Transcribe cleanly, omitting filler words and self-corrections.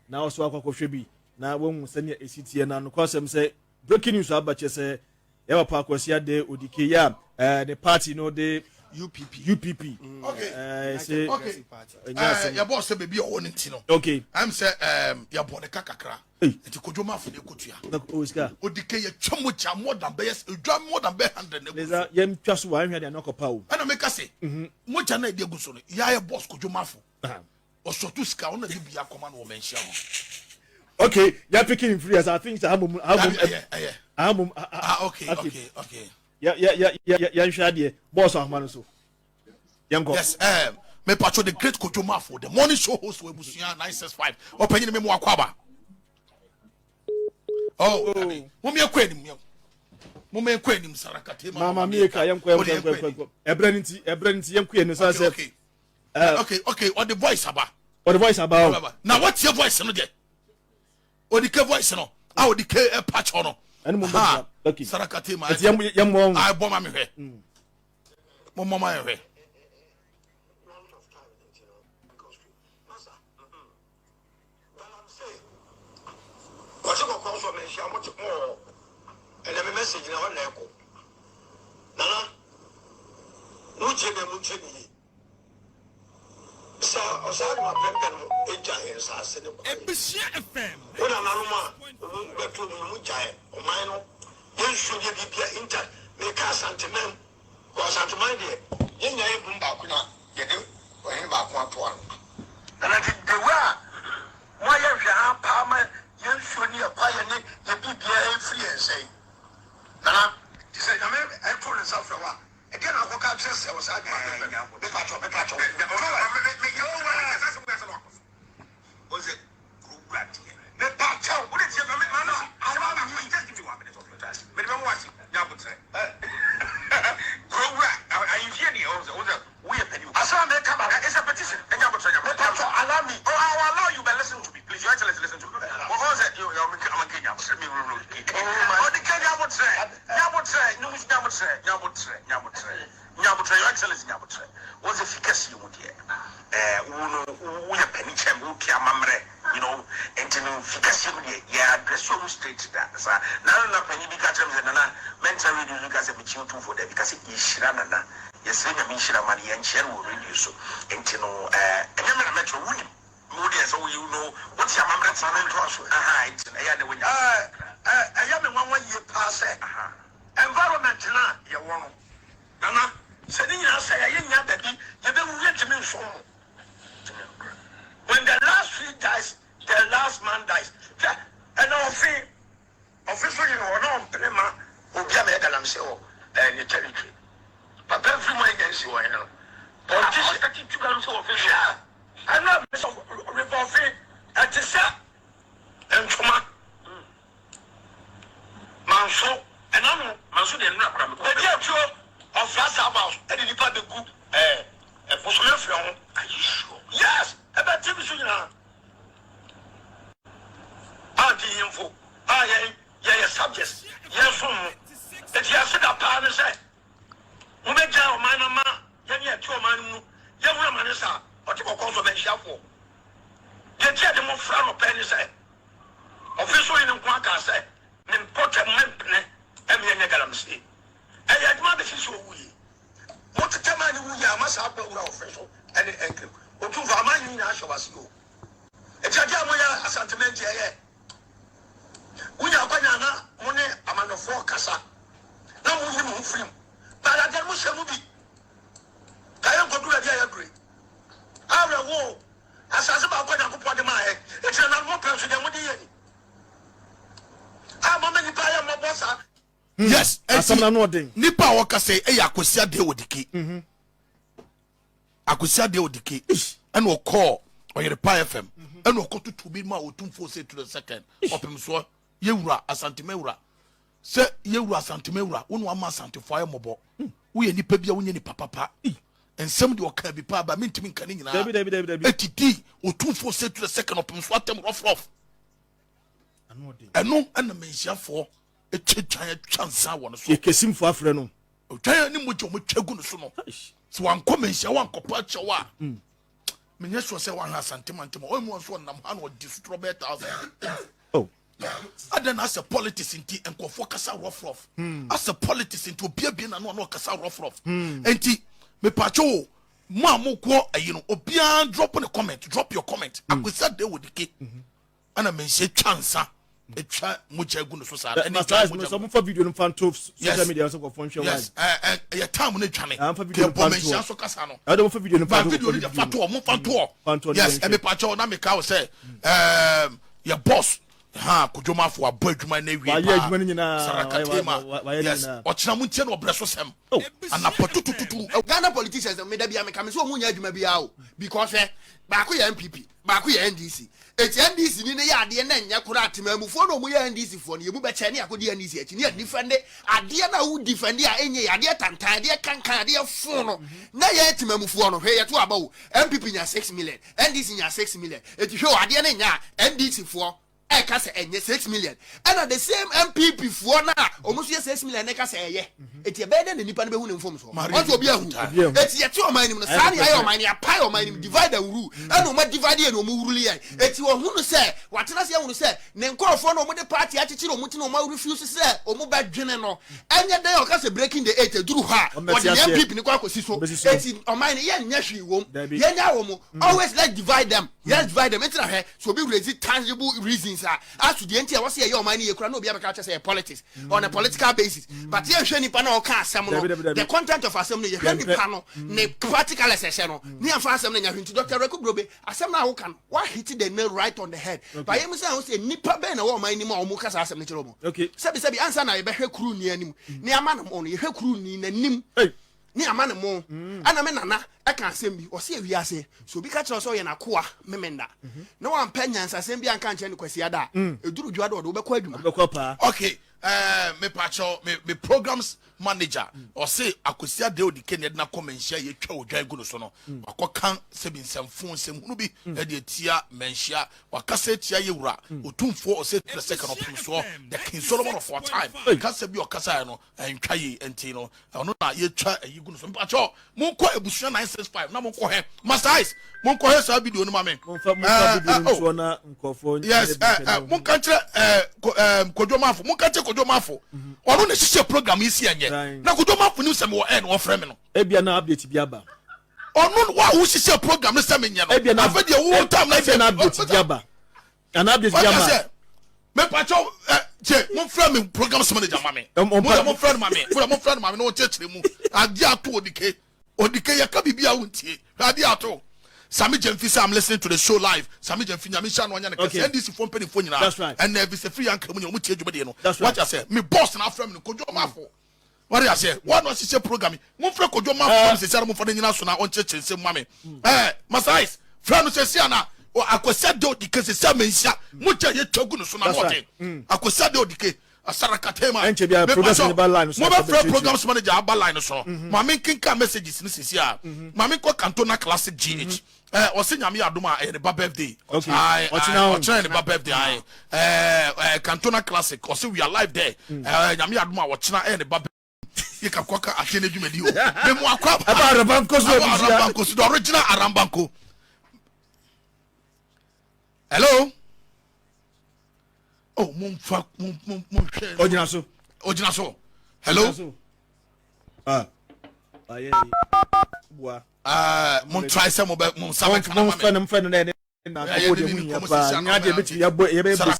Na ɔso akɔ akɔhwɛ bi na wahu sɛnea ɛsi teɛ. Na nokwasɛm sɛ breaking news aba kyerɛ sɛ yɛ papa Akwasi Ade Odike yɛ a ne party no de UPP. UPP. Okay. Sɛ ɛnyɛ asɛm. Yɛbɔ sɛ baabi a ɔwɔ no nti no, ɛm sɛ yɛbɔ ne ka kakra. Ei. Nti Kodwo Mafo ne ɛkɔtua. Na o sika. Odike yɛtwa mogya more than bɛyɛ ɛdwa more than bɛyɛ 100 na ɛgu so. Nisa yɛntwa so wɔ ahwɛ de ano akɔpa o. Ɛna meka sɛ mogya no a ɛde agu so no, yɛayɛ boss Kodwo Mafo ɔsɔto sika, ɔna de bia kɔma no wɔ manhyia hɔ. Okay, yɛ picking free as I think sɛ hamom hamom. Ɛyɛ ɛyɛ. Hamom. Ah, okay. Yɛ yɛ yɛ yɛ yɛnhwɛ adeɛ bɔɔso ahoma no so, yɛnkɔ. Yes, mepatwo, the great Kodwo Mafo, the morning show host wɔ Abusua 965, ɔpanyin me mu akɔ aba. Oh, mo mi ekɔ anim, mo mi ekɔ anim sarakate. Mama mieka, yɛnkɔ, yɛnkɔ, yɛnkɔ, yɛnkɔ. Ɛbrɛ ne nti, ɛbrɛ ne nti, yɛnkɔ yɛn nsa sɛ Okay, ɔde voice aba. Ɔde voice aba o. Na wɔtie voice no deɛ, ɔde ke voice no a ɔde ke ɛpa kyɛw no. Ɛne mo mbɛ, okay. Sarakate ma. Ɛti yɛn yɛn mɔ. A bɔ ma mi hwɛ, mo mɔ ma yɛ hwɛ. Wɔse kɔkɔɔ sɔ manhyia mo te mo wɔ hɔ ɛnɛ me message na hɔ na ɛkɔ. Nana, mo tie me, mo ntie me yie. Sɛ ɔsaa de ma pɛmpɛ no agya yɛn nsase ne kwan wo nananom a ɔmo bɛto mu no, mo gyae ɔman no, yɛnsuo deɛ biribia intact. Meka Asanteman kɔ Asanteman deɛ, yɛn nyinaa yɛ bum baako na yɛde ɔhene baako ato ano. Nana, nti the way a moayɛ nhwɛ ha paa ma yɛn nsuo ne yɛ kwaeɛ ne yɛ biribiara ɛfiri yɛn nsɛn. Nana, te sɛ Nyame ɛto ne nsa frɛ wo a, ɛdeɛ na akɔka kyerɛ sɛ wɔ saa adwuma pɛpɛ no? Mepatwɔ, mepatwɔ. Mepatwɔ, allow me. Just give me 1 minute of your time. Mede bɛmo ase nyabotrɛ kurowura ahemfie deɛ, ɔwo sɛ woyɛ pani. Asɛm a meka ba. It's a petition. Nyabotrɛ, nyabotrɛ. Mepatwɔ, allow me. Oh, I will allow you, but listen to me, please. Your Excellency, listen to me. Oh, sɛ yo yo me ke nyabotrɛ me wuro Oh my. Ɔde ke nyabotrɛ, nyabotrɛ nyabotrɛ nyabotrɛ nyabotrɛ nyabotrɛ, Your Excellency, nyabotrɛ. Wɔn sɛ fi kɛseɛ mu deɛ, wo no woyɛ pani kyɛn, wote amammerɛ, nti no fi kɛseɛ mu deɛ, yɛ address ɔmo straight da saa. Nana, na panyin bi ka kyerɛ me sɛ, Nana, mɛntra radio so ka sɛ mekyi Otumfoɔ. Dabi, ka sɛ yɛhyira Nana, yɛsrɛ Nyame nhyira ma no, yɛnkyerɛ no wɔ radio so. Nti no ɛnyɛ me na mɛkyerɛ, wonim wo deɛ sɛ woyi no, wote amammerɛ te. Maame, ntoa so. Aha, nti no ɛyɛ a na wonya. Ɛyɛ me nwanwa yie paa sɛ environment no a yɛwɔ no, Nana, sɛ ne nyinaa sɛ yɛyɛ nya baabi yɛbɛwu, yɛntumi nsom mo. When the last tree dies, the last man dies. Hwɛ, ɛna ɔfe so yere hɔ na ɔmpene ma obi a mɛyɛ galamsey wɔ ne territory. Papa mfiri mu a ɛnya nsi wɔ hene no politician. Ɔsɛte tu galamsey wɔ fe so. Hwɛ, ɛna mesɛ river Ɔfe ɛte sɛ ntoma manso ɛna no. Manso deɛ, nnura kora mekɔ. Baabi a tuo ɔfra saa ba so ɛde nipa bɛgu bosome afiri ho. Are you sure? Yes, ɛbɛ TV so nyinaa. Ante yɛmfo a yɛn yɛyɛ subjects, yɛn som mo. Eti ase da paa ne sɛ mobɛgya ɔman no ma yɛne ɛte ɔman no mu no, yɛhunu amane saa. Ɔte kɔkɔɔ so bɛnhyiafoɔ deɛ tí a de mo fra no pɛ ne sɛ ɔfe so yi ne nko aka sɛ ne mpɔtɛ mempene ɛmi ɛnyɛ galamsey. Ɛyɛ adwuma bɛsi so owu yi mo tetɛ maa ne wu yi ama saa bɔ wura ɔfe so ɛne ɛnkiri Otumfo ama yi nyinaa hyɛ wase o. Eti adeɛ a moyɛ Asanteman ti ɛyɛ wonya akwanya na mo ne amanɔfoɔ kasa na mo yi mo ho firi mu baada adeɛ no mo hyɛ mu bi ka yɛ nkɔduru baabi a yɛadure awerɛwo asase baako a Nyankopɔn de maa yɛ. Eti na mo pɛ nso deɛ mode yɛ ni a mama nipa yɛ mmɔbɔ saa. Yes. Asɛm na no ɔden. Nipa a wɔka sɛ ɛyɛ Akwasi Adeɛ wɔ dike, Akwasi Adeɛ wɔ dike, ɛna ɔkɔɔ Ɔyerepa FM, ɛna ɔkɔ tutu bi mu a Otumfoɔ sɛ tu the second ɔpem soɔ, yɛwura Asantema wura, sɛ yɛwura Asantema wura, wo na wama Asantefoɔ ayɛ mmɔbɔ, woyɛ nipa bi a wonyɛ nipa papa. Nsɛm deɛ ɔka bi paa ba, mentumi nka ne nyinaa. Dabi, dabi, dabi, dabi. Ɛtiti Otumfoɔ sɛ tu the second ɔpem so atɛm rough rough. Ano ɔden. Ɛno ɛna manhyiafoɔ atwa dwan atwa nsa wɔ no so. Yɛkɛsimfo afrɛ no. Odwan ne mogya ɔmo twa gu no so no, sɛ wankɔ manhyia wankɔpa akyɛw a. Menyɛ sure sɛ wahwɛ Asante mantam a, ɔyɛ mu nso ɔnam ha na ɔdi sotorɔ bɛyɛ 1000. Oh. Adɛn na asɛ politics nti nkurɔfoɔ kasa rough rough. Asɛ politics nti obi abie n'ano a na ɔkasa rough rough. Nti mepatwo o, mo a mokɔ ayi no, obiara drop ne comment, drop your comment. Akwesi Adeh wɔ dike. Ɛna menhyɛ twa nsa etwa mogya gu no so saa ɛne twa mogya gu. Sɛ video no fa nto social media so kɔfɔ nhwɛ yes ɛ ɛ yɛ time no dwane ah, kɛ bɔ menhyia so kasa no ɛde mo fa video no fa to video no fa to mo fa to yes ɛmi pa kyɛw na mi ka o sɛ ɛɛm yɛ boss ha kodwomafo abɔ adwuma no awie paa sarakatema yes ɔkyena mu ntie no ɔbrɛ so sɛm oh. anapa tutututu. Ghana politicians me da bia me ka me sɛ ɔmo nyɛ adwuma biara o because hwɛ baako yɛ NPP Baako yɛ NDC. Enti NDC ni no yɛ adeɛ na ɛnyɛ koraa temanmufoɔ na wɔn yɛ NDC foɔ no yɛn mu bɛkyɛ ne yɛakɔdi NDC akyi ne yɛ defɛnde adeɛ no a wo defɛnde a ɛnyɛ yɛ adeɛ tantan adeɛ kankan adeɛ fo no na yɛn temanmufoɔ no hwɛ yɛto aba o NPP nya 6 million NDC nya 6 million enti hwɛ o adeɛ no nyɛ a NDC foɔ ɛka sɛ ɛnyɛ 6 million ɛna the same NPP foɔ no a wɔn nso yɛ 6 million no ka sɛ ɛyɛ Eti ɛbɛyɛ dɛn na nipa no bɛhu ne mfomsoɔ? Ɔnso obi ahu. Eti yɛte ɔman no mu no, saa na yɛayɛ ɔman no, yɛapae ɔman no mu, divide and rule. Ɛna wɔn adivide yɛn na wɔn rule yɛn. Eti wɔhunu sɛ, wɔatena ase ahunu sɛ, ne nkorɔfoɔ no a wɔde party akyekyere wɔn ti na wɔn refuse sɛ wɔn bɛdwene no, ɛnyɛ dɛn a ɔka sɛ breaking the eight aduru hɔ a, wɔde ne NPP no kɔ akɔsi so. Eti ɔman no, yɛnyɛ hwee wom. Yɛnyaa wɔn. Always let's divide them. Let's divide them. Enti na hwɛ, sɛ obi raise tangible reasons a, as to deɛ nti a ɛwɔ sɛ yɛyɛ ɔman no yie koraa na obi abɛka akyerɛ sɛ ɛyɛ politics. on a political basis but yɛnhwɛ nipa na ɔka asɛm no the content of asɛm no yɛhwɛ nipa no ne particulars ɛhyɛ no ne yɛmfa asɛm no nya hwɛ nti Dr. Reku Brobe asɛm no a woka no wahit the nail right on the head but yɛmu sɛ ho sɛ nipa bɛn na wɔ ɔman no mu a wɔn ka saa asɛm no kyerɛ wɔn sɛbi sɛbi ansa na yɛbɛhwɛ kuru ni anim ne ama no mo no yɛhwɛ kuru ni n'anim ne ama ne mo ɛna me nana ɛka asɛm bi ɔsɛ ewiase so obi ka kyerɛ sɛ ɔyɛ n'akoa memenda mhm. na wampɛ nyansasɛm bi anka nkyerɛ no kwasia da a mm. ɛduru dwa de ɔde wobɛkɔ adwuma okay uh, me pakyɛw me, me programs manager ɔse mm. akwasia de odi kɛnɛ de nakɔ manhyia yɛtwa odwan gu no so no mm. wakɔka sɛbi nsɛmfo nsɛmhunu bi ɛde atia manhyia wakasa atia yɛwura otumfoɔ ɔsɛ the second ɔpem soɔ the King Solomon of our time kasa bi ɔkasaeɛ no ɛntwa yie nti no ɔno na yɛtwa ayi gu no so mpakyɛ monkɔ abusua 965 na monkɔ hɛ master ice monkɔ hɛ saa video no ma me oh. yes monka nkyerɛ kodwo mafo monka nkyerɛ kodwo mafo mhm. ɔno na hyehyɛ program yi si ɛnyɛ na kodwo mafo nim sɛ mewɔ ɛ na ɔfrɛ me no ebia na update bi aba ɔno wa wo hyehyɛ program no sɛ menyɛ no afɛ deɛ wo tam na sɛ ebia na update bi aba Ana update bi ama. Wata sɛ mepakyɛw ɛ kyɛ momfrɛ me programs manager ma me. Mo deɛ momfrɛ no ma me. Mo deɛ momfrɛ no ma me na ɔnkyerɛkyerɛ mu. Adeɛ ato odike. Odike yɛka biribi a wontie. Hwɛ adeɛ ato. Sami Gyamfi sɛ I'm listening to the show live. Sami Gyamfi nyame nhyira no ɔnyɛ no kɛse. NDC foɔ mpanimfoɔ nyinaa. Ɛnna ɛfisɛ firi yɛn ankara mu nyinaa wɔn tie dwumadie no. Wate asɛ me boss na afrɛ me no Kojo Mafo. Wate aseɛ wɔn na ɔhyehyɛ program yi momfrɛ Kojo Mafo ma me sɛsi ara momfa no nyina so na ɔnkyerɛkyerɛ nsɛm ma me ɛɛ Masais frɛ no sɛsi ana Akwasi Ade Odike sɛsi ama nhyia mogya yɛtwa gu no so na no ɔden mm. Akwasi Ade Odike asarakatema mobɛfrɛ programs manager aba line so mhm. ma menkenka messages no sɛsi a mhm. ma menkɔ Cantona Classic GH mhm. Eh, ɔsɛ nyame yɛ adom a ɛyɛ ne ba birthday. Okay. Aye, ɔkyena ɔkyena yɛ ne ba birthday. Aye. Eh, eh, Cantona Classic. Ɔsɛ we are live there. Mm. Eh, nyame yɛ adom a ɔkyena ɛyɛ ne ba birthday. Yɛ ka kɔka akyɛ ne dwumadi o. Me mu akɔ aba. Aba Arabanko so Aba Arabanko so the original Arabanko. Hello. Oh, mumfa mum mum mum hwɛ. Ogyina so. Ogyina so. Hello. Ah. Ayɛ bua. Ah, mo try sɛ mo bɛ mo nsa bɛ kana ma mi. Mo fɛ no mo fɛ no na yɛ ne na akɔbɔ deɛ mu hia paa. Nya deɛ bɛtumi yɛbɔ yɛbɛyɛ.